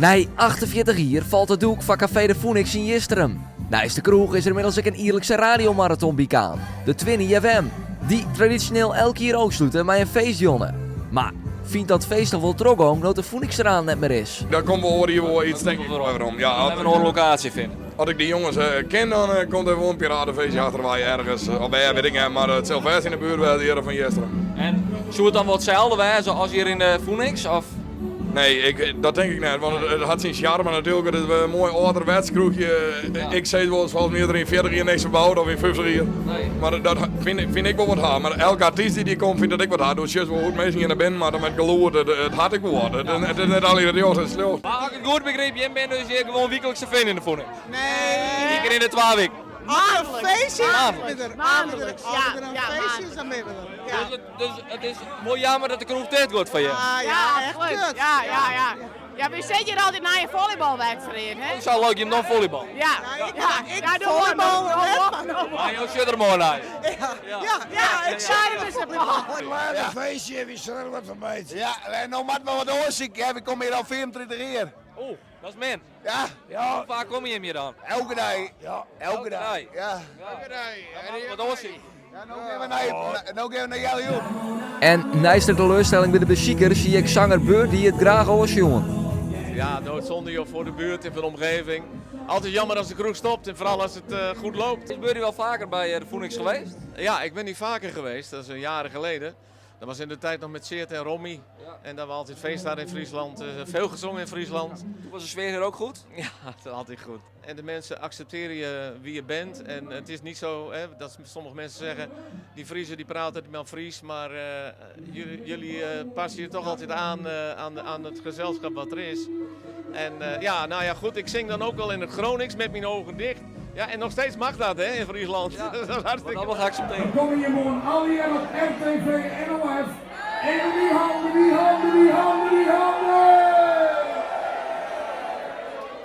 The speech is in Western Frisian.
Nei 48 jier falt it doek foar Kafee de Phoenix yn Jistrum. Neist de kroech is der ynmiddels ek in jierlikse radiomaraton by kaam, de Twinny FM, dy't tradisjoneel elk jier ôfslute mei in feestjûn. Mar fynt dat feest noch wol trochgong no't de Phoenix der aanst net mear is? Daar komt wol oar jier wol iets, tink ik, werom. Ja, Even in oare lokaasje fine. As ik dy jonges ken, dan komt der wol in piratefeestje achterwei ergens. Of wêr, wit ik net, mar it sil fêst yn de buert wêze hjir fan Jistrum. En soe it dan wol itselde wêze as hjir yn de Phoenix? Of? Nee, dat tink ik net, want it hat syn sjarme natuerlik. It is in moai âlderwetsk kroechje. Ik sis wolris, folgens my is der yn 40 jier niks ferboud, of yn 50 jier. Mar dat fyn ik wol wat ha. Mar elke artyst dy't hjir komt, fynt dat ek wat ha. Do sjochst wol hoe't minsken hjir nei binnen moatte mei it gelûd. It hat ek wol wat. It is net allinne rjochts en sljocht. Mar as ik it goed begryp, jim binne dus hjir gewoan wykliks te finen yn de Phoenix? Nee. Ien kear yn de twa wiken? As der in feestje is, dan binne we der. As der in feestje is, dan binne we der. Ja. Dus it is wol jammer dat de kroech ticht giet foar jim. Ja, ja, echt kut. Ja, ja, ja. Ja, wy sitte hjir altyd nei in volleybalwedstriid, hè. Sa leuk, jim dan follybal? Ja. Ja, ik volleybal net, mar jo sjogge der moai nei. Ja, ja, ik sjoch der moai nei. Leuk feestje, wy sille wat fan meitsje. Ja, en no moatte we wat oars sykje, wy komme hjir al 35 jier. Oeh, dat is min. Ja. Hoe faak komme jim hjir dan? Elke dei. Ja. Elke dei. Ja. Elke dei. Wat oars sykje. Ja, no gean we nei, no gean we nei Jelle En neist de teleurstelling by de besikers hie ek sanger Birdie it graach oars sjoen. Ja, doodzonde joh, voor de buurt en voor de omgeving. Altijd jammer als de kroeg stopt en vooral als het goed loopt. Is Birdie wel vaker by de Phoenix geweest? Ja, ik ben hier vaker geweest, dat is jaren geleden. Dat was in de tijd nog met Seert en Rommy. En dat we altijd feest hadden in Friesland. Veel gezongen in Friesland. Toen was de sfeer hier ook goed? Ja, het is altijd goed. En de mensen accepteren je wie je bent. En het is niet zo, hè, dat sommige mensen zeggen, die Friezen die praten maar Fries. Maar jullie passen je toch altijd aan het gezelschap wat er is. En ja, nou ja, goed, ik zing dan ook wel in het Gronings met mijn ogen dicht. Ja, en nog steeds mag dat, hè, in Friesland. Ja. Dat is hartstikke Dat mag accepteren. We komme hjir moarn allegear op RTV NOF. Even die handen, die handen, die handen.